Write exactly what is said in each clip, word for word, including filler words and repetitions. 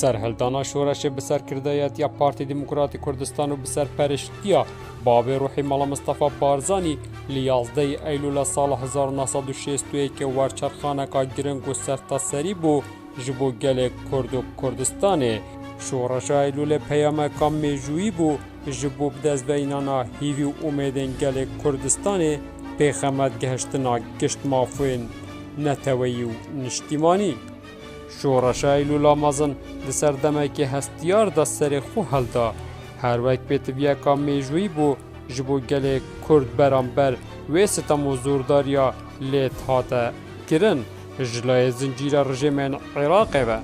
Derhildana şoreşê bi serkirdayetiya Partî Demokratî Kurdistan û bi serperiştiya Babê Ruhî Mala Mistefa Barzanî li yazdehê Eylûla sala hezar û neh sed û şêst û yekê werçerxaneka giring û sertaserî bû ji bo gelê Kurd û Kurdistanê. Şoreşa Eylûlê peyameka mêjûyî bû ji bo bidezveyînana hîvî û umêdên gelê Kurdistanê, pêxemet gihiştina gişt mafên neteweyî û niştîmanî. Şoreşa Eylûla mezin di serdemekê hestiyar de serê xwe hilda. Her wek pêtiviyeka mêjûyî bû ji bo gelê Kurd beramber wê sitem û zordariya lê dihate kirin ji layê zincîra rejîmên Iraqê ve.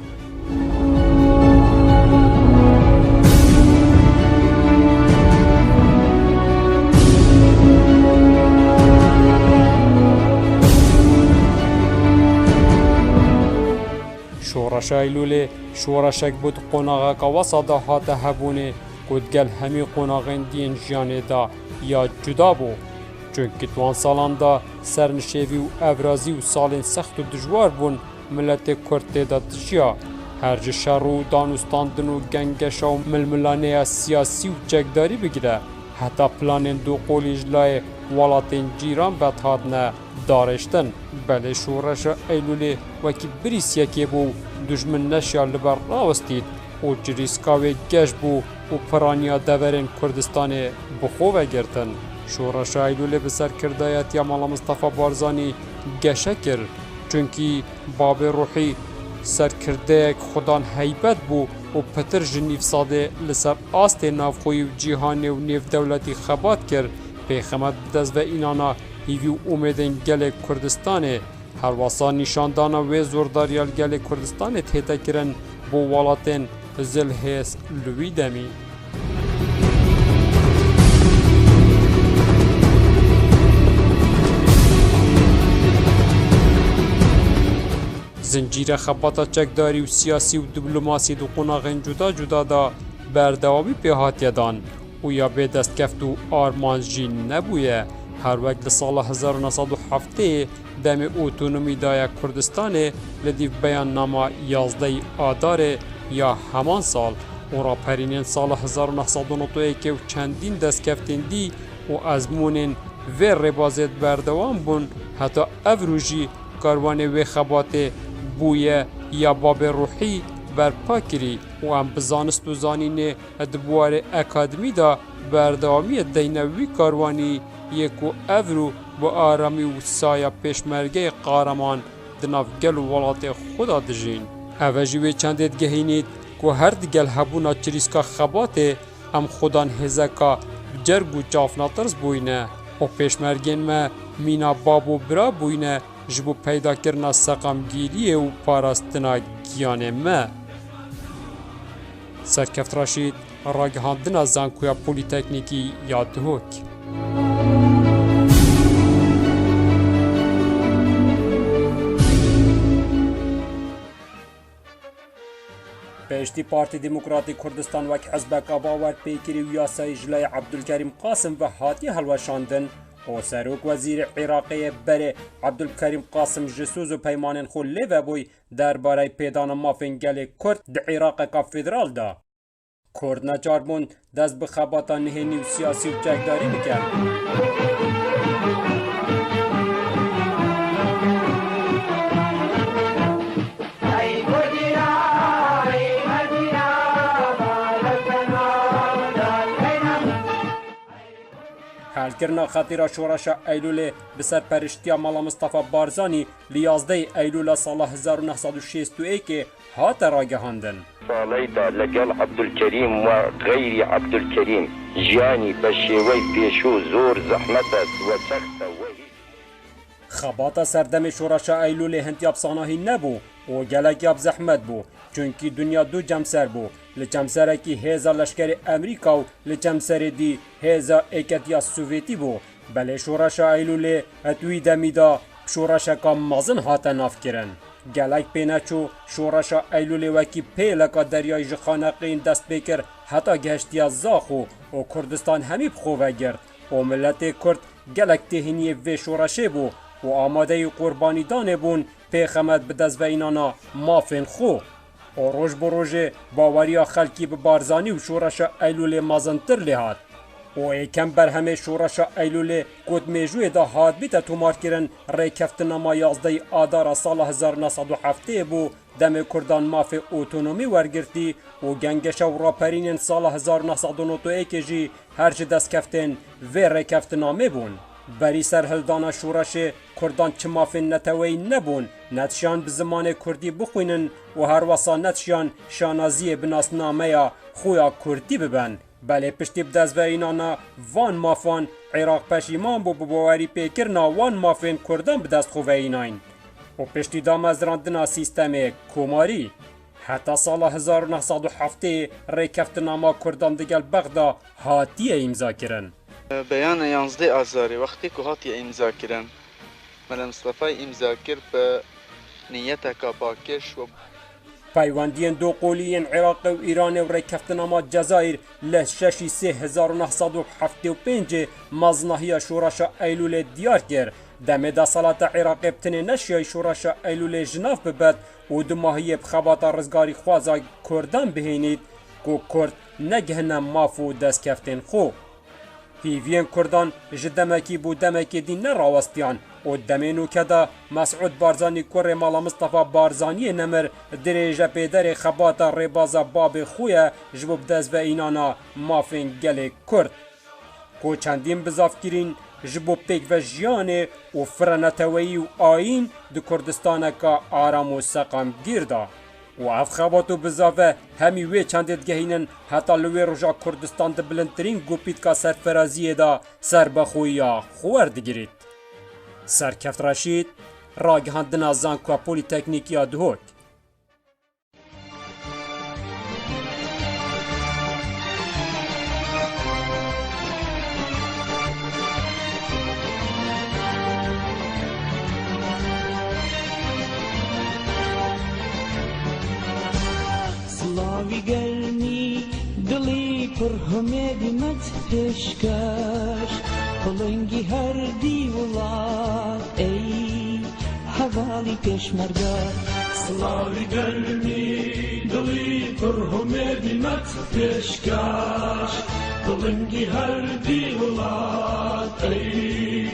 Şoreşa Eylûlê şoreşek bû di qonaxeka wesa de hate hebûnê ku digel hemî qonaxên dî yên jiyanê de ya cuda bû. Çunkî di wan salan de sernişêvî û evrazî û salên sext û dijwar bûn, miletê Kurd tê de dijiya. Her ji şer û danûstandin û gengeşa û milmilaneya siyasî û çekdarî bigire, heta planên doqolî ji layê welatên cîran ve dihatine darêştin. Belê şoreşa Eylûlê wekî birîsyekê bû û dijmin neşiya li ber rawestît û çirîska wê geş bû û piraniya deverên Kurdistanê bi xwe ve girtin. Şoreşa Eylûlê bi serkirdayetiya Mala Mistefa Barzanî geşe kir, çunkî Babê Ruhî serkirdeyek xudan heybet bû û pitir ji nîv sedê li ser astê navxweyî û cîhanê û nêvdewletî xebat kir, pêxemet bi dest ve înana hîvî û umêdên gelê Kurdistanê. Herwesa nîşandana wê zordariya li gelê Kurdistanê tête kirin bo welatên zilhêz li wî demî. Zincîre xebata çekdarî û siyasî û diplomasî di qonaxên cuda cuda de berdewamî pê hatiye dan û ya bê destkeft û armanc jî nebûye. Her wek li sala hezar û neh sed û heftê demê otonomî daye Kurdistanê, li dîv beyannama yazdehê Adarê ya heman sal û raperînên sala hezar û neh sed û nod û yekê û çendîn destkeftên dî û ezmûnên vê rêbazê berdewam bûn, heta evro jî karwanê wê xebatê bûye ya Babê Ruhî berpa kirî û em bi zanist û zanînê di buwarê akademî de berdewamiyê deyne wî karwanî yê ku evro bi aramî û saya pêşmergeyê qareman di nav gel û welatê xwe de dijîn. Ev e jî wê çendê digehînît ku her digel hebûna çirîska xebatê em xudan hêzeka bi cerg û çav netirs bûyne û pêşmergên me mîna bab û bira bûyne ji bo peydakirina seqamgîriyê û parastina giyanê me. Serkeft Reşîd, ragihandina Zankoya Polîteknîkî ya Duhok. Piştî Partî Demokratî Kurdistan wek hizbeka bawerpêkirî û yasayî ji layê Ebdulkerîm Qasim ve hatiye hilweşandin û Serokwezîrê Iraqê yê berê Ebdulkerîm Qasim ji soz û peymanên xwe lê vebûy derbareyê pêdana mafên gelê Kurd di Iraqeka federal de. Kurd neçar bûn dest bi xebata nihênî û siyasî û çekdarî bikin. Helkirina xetîra şoreşa Eylûlê bi serperiştiya Mala Mistefa Barzanî li yazdehê Eylûla sala hezar û neh sed û şêst û yekê hate ragihandin. ساڵەیدا لەگەڵ عەبدولکەریم و غەیری عەبدولکەریم ژیانی بە شێوەی پێشوو زۆر زەحمەتە و سەختە و هیچ Xebata serdemê şoreşa Eylûlê hin tiyab sanahî nebû û gelek yab zehmet bû. Çunkî dinya du cemser bû. Li cemserekî hêza leşkerê Emerîka û li cemserê dî hêza êketiya Sovyetî bû. Belê şoreşa Eylûlê di wî demî de şoreşeka mezin hate navkirin. Gelek pê neçû şoreşa Eylûlê wekî pêleka deryayî ji Xaneqîn dest pê kir heta gihiştiye Zaxo û Kurdistan hemî bi xwe ve girt û miletê Kurd gelek têhiniyê vê şoreşê bû û amadeyî qurbanîdanê bûn pê xemet bi dest ve înana mafên xwe. û roj bi rojê baweriya xelkî bi Barzanî û şoreşa Eylûlê mezintir lê hat. Û êkem berhemê şoreşa Eylûlê ku di mêjûyê de hatbîte tomarkirin, rêkeftinama yazdehê Adara sala hezar û neh sed û heftê bû, demê Kurdan mafê otonomî wergirtî û gengeşa û raperînên sala hezar û neh sed û nod û yekê jî her ji destkeftên vê rêkeftinamê bûn. Berî serhildana şoreşê Kurdan çi mafên neteweyî nebûn, nedişiyan bi zimanê Kurdî bixwînin û herwesa nedişiyan şanaziyê bi nasnameya xwe ya Kurdî bibin. Belê piştî bi destveînana van mafan, Iraq peşîman bû, bi bawerî pêkirina wan mafên Kurdan bi dest xwe veyînayîn û piştî damezrandina sîstemê komarî. Heta sala hezar û neh sed û heftê rêkeftinama Kurdan digel Bexda hatiye îmzakirin. Beyana yanzdeh Azarê wextê ku hatiye îmzakirin, Mele Mistefayê îmza kir bi niyeteka pakêş û Peywendiyên doqolî yên Iraqê û Îranê û rêkeftinama Cezayîr li şeşî sê hezar û neh sed û heftê û pêncê meznahiya şoreşa Eylûlê diyar kir. Demê desthilata Iraqê bi tinê neşiyayî şoreşa Eylûlê ji nav bibet û dumahiyê bi xebata rizgarîxwaza Kurdan bihênît ku Kurd negihine maf û destkeftên xwe. Hîviyên Kurdan ji demekî bo demekê dî nerawestiyan û demê nûke de Mesûd Barzanî kurê Mala Mistefa Barzaniyê nemir, dirêje pêderê xebata rêbaza babê xwe ye ji bo bidestveînana mafên gelê Kurd, ku çendîn bizavkirîn ji bo pêkvejiyanê û fira neteweyî û ayîn di Kurdistaneka aram û seqamgîr de. Û ev xebat û bizave hemî wê çendê digehînin heta li wê roja Kurdistan di bilindtirîn gopîtka serfiraziyê de serbexweyiya xwe werdigirît. Serkeft Reşîd, ragihandina Zankoya Polîteknîk ya Duhok. Slavî germî, dilî pir humêdî me pêşkeş, qulingî her dî welat ey. Hevalî pêşmerge. Slavî germî, dilî pir humêdî me pêşkeş, qulingî her dî welat ey.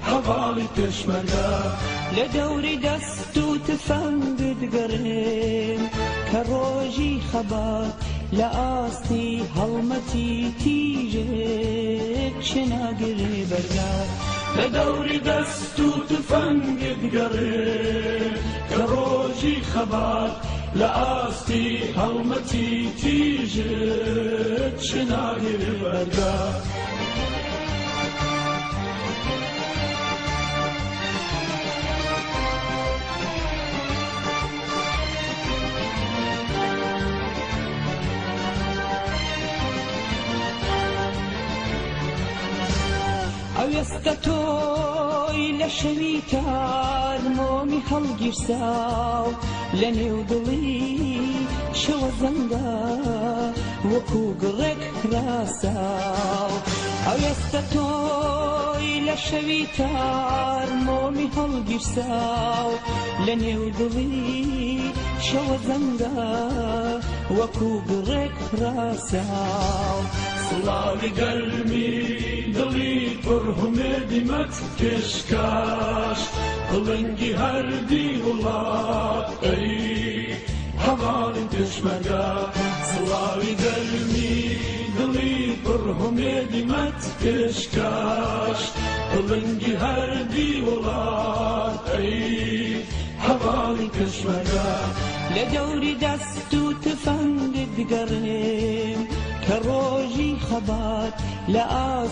Hevalî pêşmerge. Li dewrî dest û tifeng digerin, ke rojî xebat li astî helmetî tîjê çi nagirê berge. Li dewrî dest û tifeng digerin, ke rojî xebat li astî helmetî tîjê çi nagirê berge. Ew esta toy le şevî tar momî helgîrsaw, le nêw dilî şewe zenda wekû girek rasaw. Ew esta toy le şevî tar momî helgîrsaw, le nêw dilî şewe zenda wekû girek rasaw. Slavî germî, dilî pir humêdî me pêşkeş, qilingî her dî welat ey. Hevalî pêşmerge, slavî germî, dilî pir humêdî me pêşkeş, qilingî her dî welat ey. Hevalî pêşmerge. Li dewrî dest û tifeng digerin, ke rojî xebat li